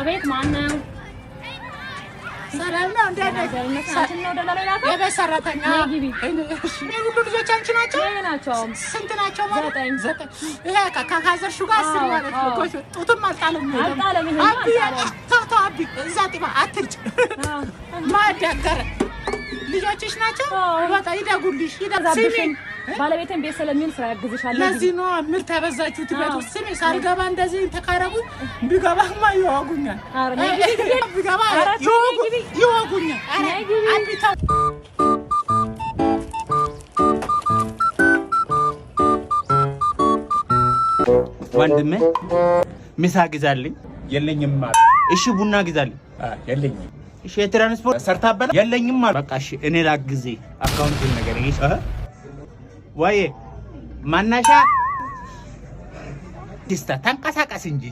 አቤት፣ ማን ነው? ሰላም ነው? እንዴት ነሽ? አንቺን ነው ደላላ የላከው? የቤት ሰራተኛ። ነይ ግቢ። እሺ፣ ይሄ ሁሉ ልጆች አንቺ ናቸው? የኔ ናቸው። ስንት ናቸው ማለት? 9። 9። ይሄ ካዘርሹ ጋር 10 አዎ፣ ማለት ነው። አዎ። ጎሽ፣ ጡትም አልጣለም። አልጣለም፣ ይሄማ አቢ አልጣለም። ተው ተው፣ አቢ እዛ ጢባ አትርጭ። አዎ። ማዳገረ ልጆችሽ ናቸው? አዎ። በቃ ይደጉልሽ። ስሚ፣ ዛብሽን ባለቤቴን ቤት ስለሚውል ስራ ያግዝሻል። ለዚህ ነው ምርት ያበዛችሁት ቤት አዎ። ውስጥ። ስሚ፣ ሳልገባ እንደዚህ ተካረጉኝ፣ ቢገባማ ይወጉኛል። ኧረ ነይ ግቢ፣ ግቢ። ቢገባ ኧረ ተይ፣ ግቢ። ይወጉኛል። ኧረ ነይ ግቢ። አቢ ተው። ወንድሜ፣ ምሳ ግዛልኝ። የለኝም። እሺ፣ ቡና ግዛልኝ። የለኝም። እሺ፣ የትራንስፖርት ሰርታ በላ። የለኝም አሉ። በቃ እሺ፣ እኔ ላግዜ፣ አካውንትን ነገር እሺ። ወይ ማናሻ ዲስታ ተንቀሳቀስ እንጂ።